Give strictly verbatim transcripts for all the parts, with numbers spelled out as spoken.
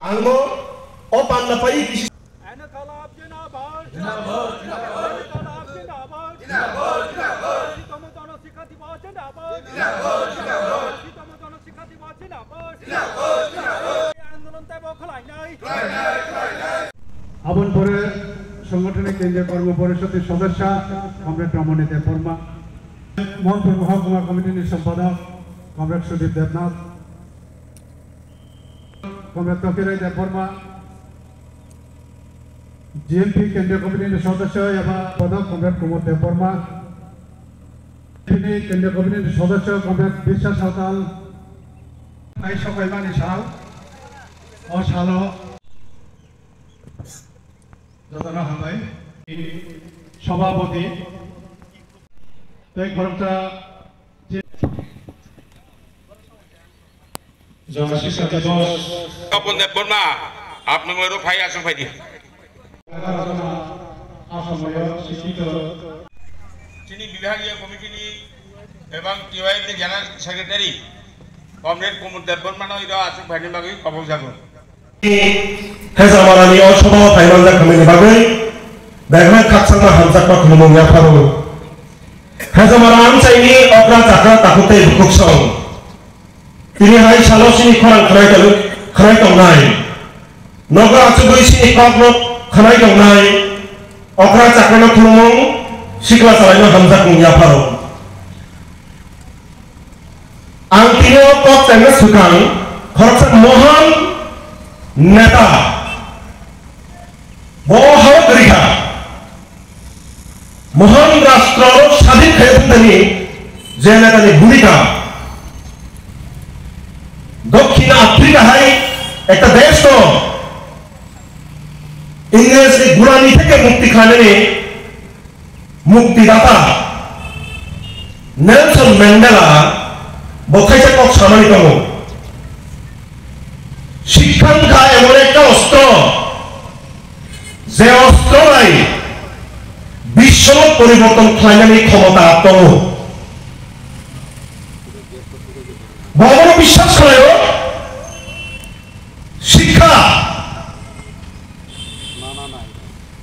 Ang no o panda pai kisi. Inqilab zindabad! Inqilab zindabad! Zindabad, zindabad! Sitamo jono sikha dibos zindabad! Zindabad, zindabad! Sitamo jono sikha dibos zindabad! Zindabad, zindabad! Andolon tebo khwlainai! Khwlainai, khwlainai! Aboni pore Songothonni Kendriya Kormo Porishod ni Sodosya Comrade Ramani Debbarma, Mohanpur Mohakuma Committee ni Sompadok Comrade Sudip Debnath, Comrade Tokirai Debbarma, G M P Kendriya Committee ni Sodosya eba Sompadok Comrade Kumar Debbarma, G M P ni Kendriya Committee ni Sodosya Comrade Biswa Sawtal, hai sokaimani sal, o salo. Jotono hambai. Sabhapati tei khoroksa Jora six hundred dos. Topon Debbarma, apni moiro phai aswk phaidi. Egarono Asamoyo sikhito. Chini bibhagiya committee ni ebang T Y F ni general secretary Comrade Kumar Debbarma no iro aswk phaini bagwi kobok jago. Hejamarani o sobao phaimanjak hwnmani bagwi belai khakchangma hamjakma khulumung yapharo. Hejamara amchaini okra chakra takhuk tei bukhuk song. Tini hai salo chini khorang khwnai tong-, khwnai tongnai. Nogo achugwi chini kokno khwnai tongnai. Okra chakrano khulumung sikla chalaino hamjakmung yapharo. Ang tini o kok chengna swkang khoroksa mohan neta. Bo hao kwrwi kha. Mohan rashtrorok sadhin khaina thangthani je netani bhumika. Dokhin Africa hai ekta desh no Ingres ni gulami theke mukti khlainani Muktidata Nelson Mandela bo khaisa kok samani tongo. Sikha wngkha emon ekta ostro, je ostro bai biswno poriborton khlainani khomota tongo. Bo obono biswas khlaio, sikha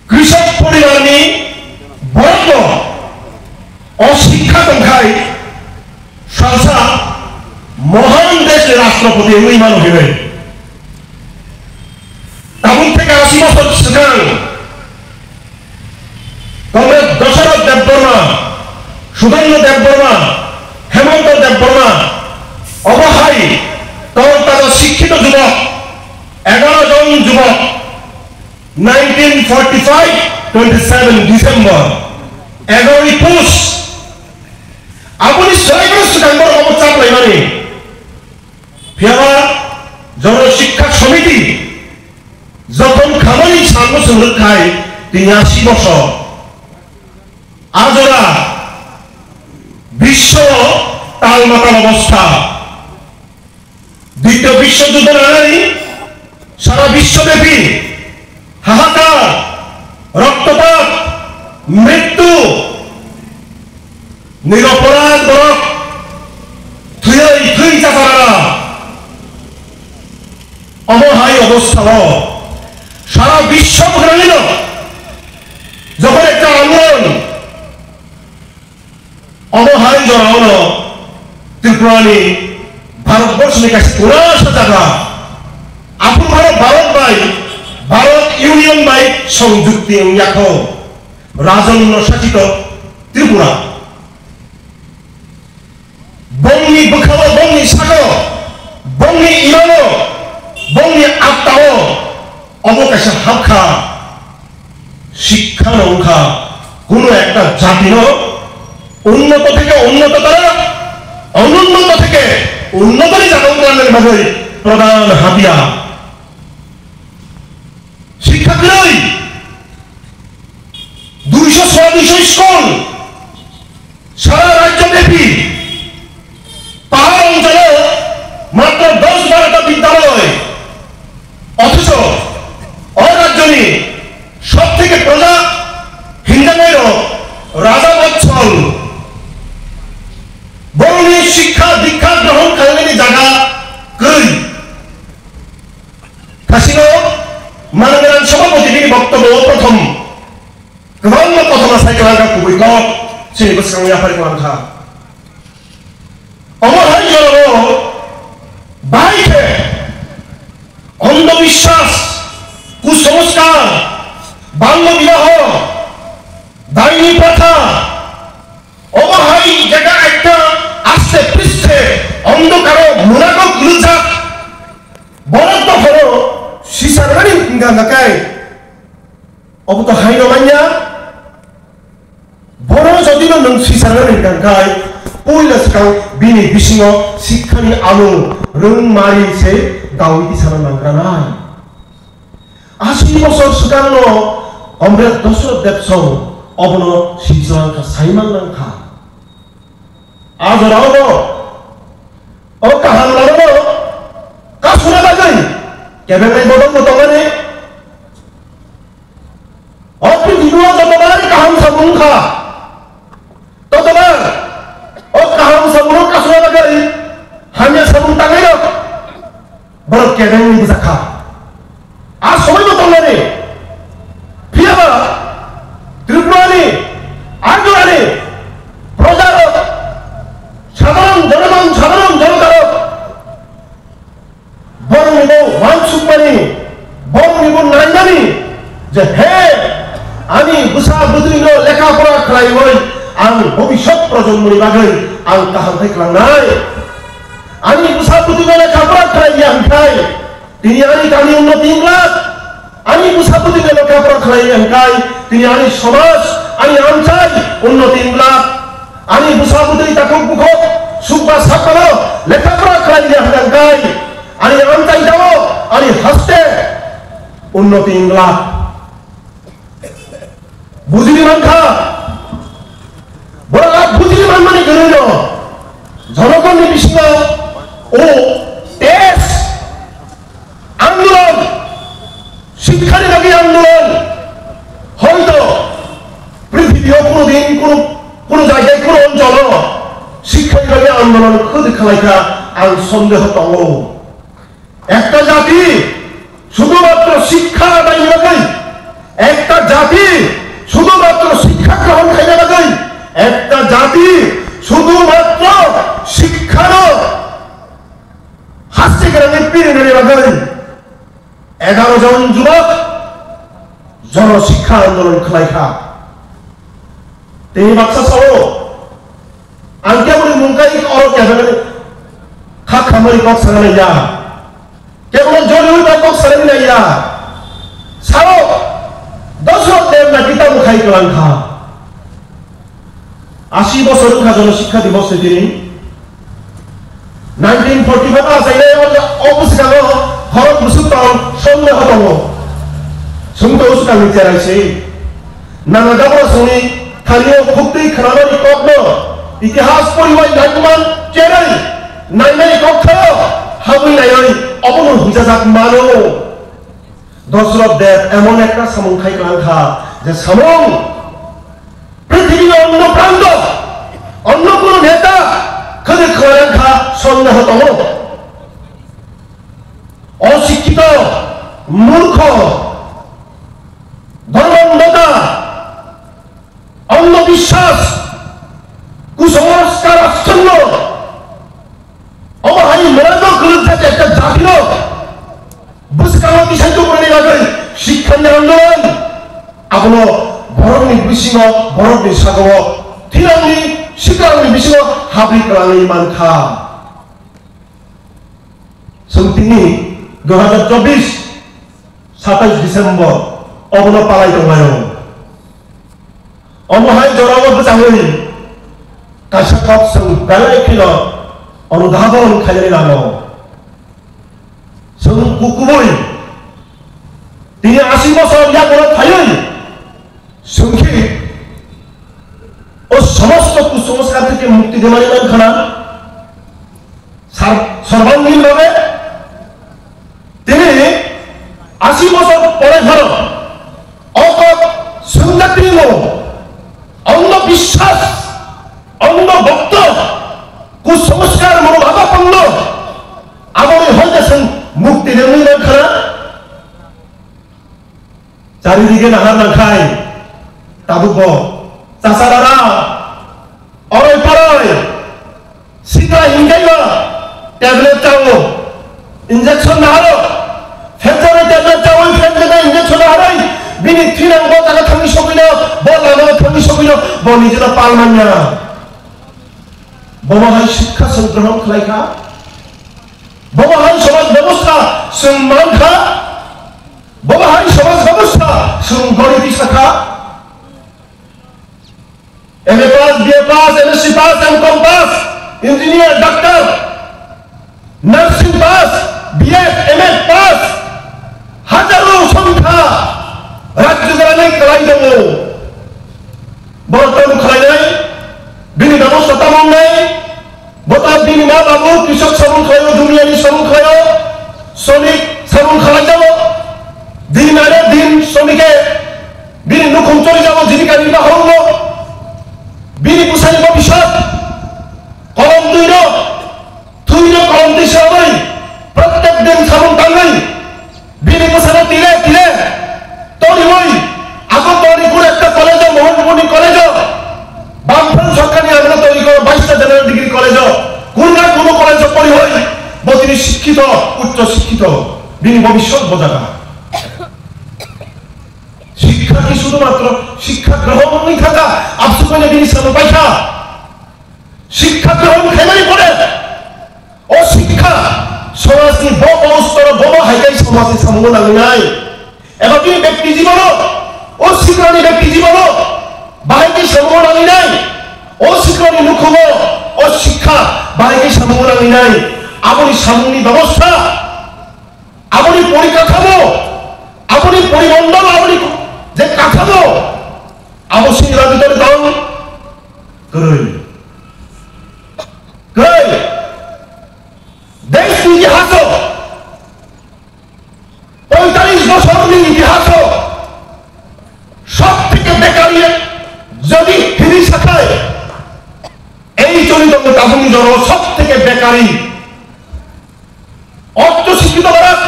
Krishok poribarni borokno o sikha tongkhai salsa mohan deshni rashtrapati wngwi mano hinwi. Tabuk theke asi bosor swkang Comrade Dasarath Debbarma, Sudarno Debbarma, Hemanta Debbarma, obo hai tor taja sikhito jubok, egaro jon jubok, Nineteen forty-five, twenty-seven December, egaroi pus. Aboni swraibrwi swkang borok obo chaplaimani. Phiyaba Jora Sikha Samiti jokhon khamani salno chwng rwkhai tini asi bosor. A jora biswo tal matal obostha. Ditiyo Biswo Juddho nangnai sara biswobepi hahakar, roktopat, mrittu, niroporad borok thwiwi thwi chasarara. Omo hai obostha o sara biswo bwkhanino jokhon ekta andolon Omo hai jorao no Tripura ni Bharat Borso ni kaisa kwrwngsa jaga. Aphuru phano Bharat bai, Bharat Union bai songjukti wngya kho. Rajon no sachito Tripura. Bongni bwkhao, bongni sako, bongni imano, bongni attao obo kaisa hapkha. Sikha no wngkha kuno ekta jati no unnoto theke unnoto tara, onunnoto theke unnoto ni jaga wngna nani bagwi pradhan hatiyar. Sikha kwrwi, duiso sora duiso school, sara rajyo byapi pahar oncholo matro dos barota bidyaloi, othocho o rajyoni sob theke proja hinjaknairok Raja Botshol, borokni sikha dikha grohon khlainani jaga kwrwi. Kashi Manangiran Sabhapati bini boktobyo prothom kwbangma kothoma sai kwlangkha, kubui kok chini bwskango yaphar kwlangkha. Omo hai jorao bai khe andhobiswas, kusanskar, balyo bibaho, daini pratha, omo hai jaga ekta aste piste andhokaro munago kwlwkjak. Borok dophano sisarnani hwnkha hwnkha khe, obo to haino manya. Borok jodi no nwng sisarnani hwnkha hwnkha khe, puila swkang bini bisingo sikhani amung rwngmari se dawi tisana nangkranai. Asi bosor swkangno Comrade Dosrot Debsong obono sijwlangkha, saimang nangkha. A jorao bo o kaham lama no kasuna bagwi kebengnai bodol bo tongmani. O prithibi o jotobar kaham samung wngkha, totobar o kaham samung no kasuna bagwi hamya samung tangwi rok. Borok kebengni bwsa kha. A somoibo tongnani. Phiyaba Tripurani, Agarani projarok, sadharon jonogon, sadharon jonotarok boroknibo uansukmani, boroknibo nainani je, he, ani bwsa bwtwino lekha pora khlaiwi ang bhobishyot projonmoni bagwi ang kaham khe klangnai. Ani bwsa bwtwino lekha pora khlai ya hwnkhe, tini ani kami unnoti wng glak. Ani bwsa bwtwino lekha pora khlai ya hwnkhe, tini ani somaj, ani amchai unnoti wng glak. Ani bwsa bwtwi takhuk bukhuk, sukba sakbalo lekha pora khlai ya hwnkhe, ani amchai dao, ani haste unnoti wng glak. Bujili mankha, borok a bujili manmani kwrwino jonogonni bisingo o test andolon, sikhani bagwi andolon, hoito prithibi o kuno din kuno, kuno jaigai kuno oncholo sikhani bagwi andolon khudi khalaikha, ang sondeho tongo. Ekta jati শুধুমাত্র শিক্ষা আদায় bagwi, ekta jati শুধুমাত্র শিক্ষা গ্রহণ khaina bagwi, ekta jati শুধুমাত্র শিক্ষাno haste kwrwngwi pirinani bagwi egaro jon jubok jono শিক্ষা আন্দোলন khlaikha. Tei baksa sao, ang keboni mungkai oro kebengani kha khamani kok sana naiya. Kebono joliwi bai kok sana naiya. Sao, Dosrot Deb na kita mukhai kwlangkha. Asi bosor wngkha jono sikha dibos ni tini. Nineteen forty five achainai o bwskango khorok bwswk tong sondeho tongo. Chwng to swkangni cherai se. Nana Gabrasongni thani o khuktwi khwnanani kokno itihas poribai nangman cherai nainani kokthaio habwi naiwi obono hwnjajak mano. Dosrot Deb emon ekta samung khai kwlangkha je samung Prithibi no onno prando, onno kuno neta khwdwk khwlai wngkha sondeho tongo. Osikkito, murkho, dhormondota, ondhobiswas, kusanskar asonno, omo hai mwrango kwlwkjak ekta jatino bwskango tisai tubunani bagwi sikhani andolon abono borokni bisingo, borokni sakao thwirokni sikarokni bisingo habri kwlangwi mankha. Chwng tini dui hazar chobbish satais December obono palai tonglaio. Omo hai jorao bwchangwi kaisa kok chwng belai kheno onudhabon khainani nango. Chwng kukubui tini asi bosor yagulo phaiwi chwng khe o somosto kusanskar theke mukti demani mankha na? Sar-, sorbangin bhabe tini asi bosor pore phano o kok swngjak timo, ondhobiswas, ondhobhokto, kusanskar, monobhabappanno, aboni hoite chwng mukti rwngwi mankha na? Charidige nahar nangkhai, tabukbo chasarara oroi poroi sikla hinkhaiba tablet chawo, injection naharo, phenjani tablet chawi phenjani injection naharoi bini thinang bo jaga thangwi sogwino, bo lama thangwi sogwino, bo nijino pal manya. Bobo hai sikha chwng grohon khlaikha, bobo hai somaj bebosta chwng mankha. Bobo hai somaj bebosta chwng gori tisakha. M A pass, B A pass, M S C pass, M Com pass, engineer, doctor, nursing pass, B Ed, M Ed pass, hajaro songkha rajyo gwnangwi kwlai tongo. Borok tamo khlainai, bini bebosta tamo wngnai. Bo ta bini ma babu krisok samung khlaio, duniyani samung khlaio, shronik samung khlaijago. Din are din shronike bini nukhung chorijago, jibikani bahongo. Bini bwsani bobiswt kolom twino, twino kolom twi swnamwi, prottek din samung tangwi. Bini bwsano tile tile toriwi Agartala ni kunu ekta college-o, Mohanpur ni college-o Bamfront sorkarni amolo toiri koro baista general degree college-o, kunu na kunu college-o poriwi bo tini sikkito, uccho sikkito, bini bobiswt bo jaga. Sikha ki sudhumatro sikha grohon wngwi thangkha, absuk mane bini samo paikha. Sikha grohon khaimani pore O sikha, somajni bo, bo storo bo, bo hai khe somajni samungo nangwi nai. Eba bini bekti jibono, o sikrani bekti jibono, bahai khe samungo nangwi nai. O sikrani nukhungo, o sikha, bahai khe samungo nangwi nai. Aboni samungni bebosta, aboni porikathamo, aboni porimondol, aboni je kathamo, abo sini rabi tong kwrwi. Kwrwi. Deshni itihaso, poitalish bochorni itihaso sob theke bekari jodi hini sakhai, ei choli tongo tabukni joro sob theke bekari. Uccho sikkito borok,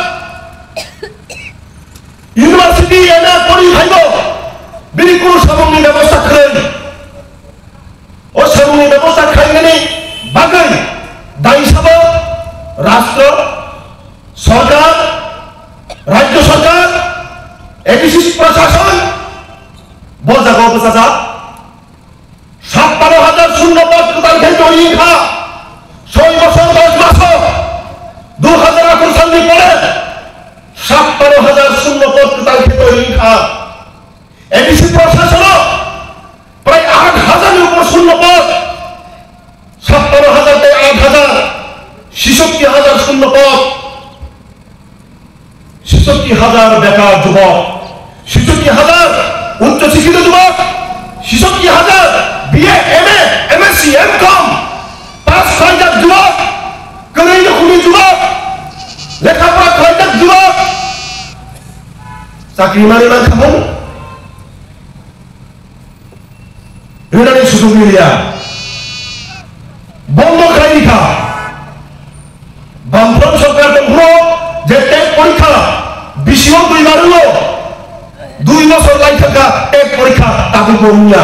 university, M A pori phaibo, bini kunu samungni bebosta kwrwi. O samungni bebosta khaimani bagwi daisabo rastro, sorkar, rajyo sorkar, A D C prashason bo jagao bwchajak. Saptano hajar shunno pod kwtal khe twi wngkha. Soi bosor dos maso, dui hajar atharo salni pore saptano hajar shunno pod kwtal khe twi wngkha. A D C prashasono prai aat hajar ni upor shunno pod, saptano hajar tei aat hajar, sisotti hajar shunno pod, sisotti hajar bekar jubok, sisotti hajar uccho sikkito jubok, sisotti hajar B A, M A, M S C, M Com pass khlaijak jubok, kwrwi nukhungni jubok, lekha pora khlaijak jubok, chakri manwi mankha mung. Rinani sujuk liya. Bondo khlai rikha. Bamfront sorkar tongphuru je tet porikha, bisio dui barulo, dui bosor lai thangkha tet porikha, tabukbo wngya.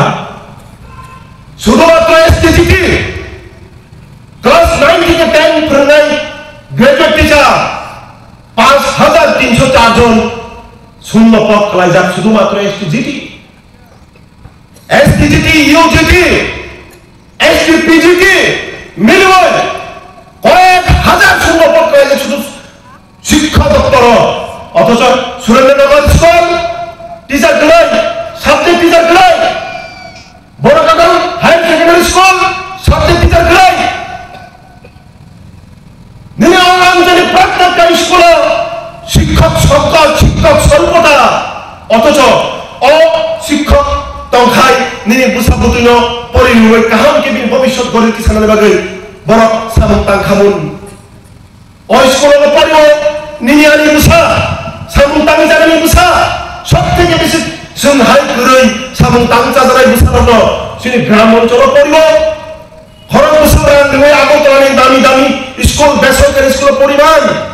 Sudhumatro S T G T, class nine theke ten phwrwngnai graduate teacher, panch hajar tinsho char jon shunno pod khlaijak sudhumatro S T G T. S T G T, U G T, S T P G T miliwi koyek hajar shunno pod khlaijak sudhu shikkha doptoro. Othocho Surendra Nagar School teacher kwrwi, subject teacher kwrwi, Borokagam Higher Secondary School subject teacher kwrwi. Nini o amjani pratyekta school-o shikkok sokka, shikkok swarupota, othocho o shikkok tongkhai nini bwsa bwtwino pori rwui kaham khe bini bobiswt gori tisanani bagwi borok samung tangkhamun. O school-o porio nini ani bwsa samung tangwi janani bwsa, sob theke bisi chwng hai kwrwi samung tangwi chajanai bwsarokno chini gram oncholo porio. Khorok bwswk rang rwui Agartala ni dami dami school, besorkari school o poriman.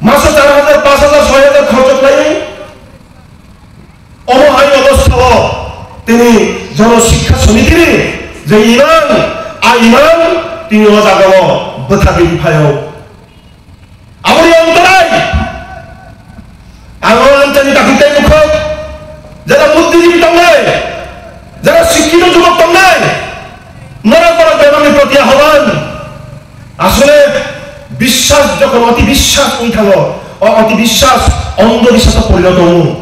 Maso char hajar, panch hajar, soi hajar khorcho khlaiwi. Tini Jono Sikha Somitini je imang, a imang tini o jagao bwthagwi phaio. Aboni ontorai ang o amchani takhuk tei bukhuk, jara buddhijibi tongnai, jara sikkito jubok tongnai, norok borok bebakni proti ahoban. Asole biswas jokhon oti biswas wng thango, o oti biswas ondho biswaso porinoto wngo.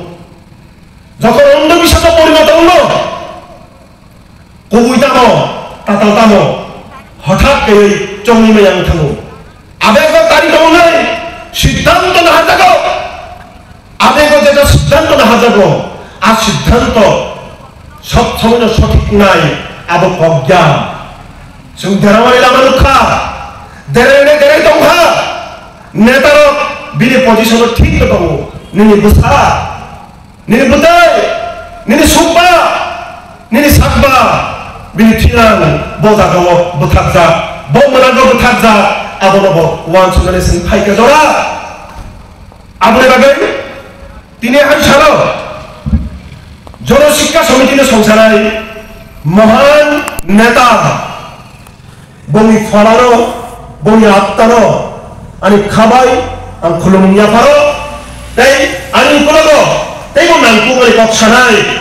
Jokhon ondho biswaso porinoto wngo, kubui tamo, tatal tamo, hothat kaiwi chongwi maya wng thango. Abego tari tongnai siddhanto naharjago. Abego jeta siddhanto naharjago, a siddhanto sob somoino sothik nai, abo kok gyan. Chwng derawani lama nukha, derai derai tongkha, netarok bini position-o thik tongo, nini bwsa, nini bwtwi, nini sukba, nini sakba, bini thinang bo jagao bwthakjak, bo mwnago bwthakjak, abono bo uansuknani chwng phaikha jora. Aboni bagwi tini ang sano Jono Sikha Somitino songsanai mohan neta, bongni pholano, bongni attano ani khabai ang khulumung yapharo, tei ani ukologo teibo nangkukmani kok sanai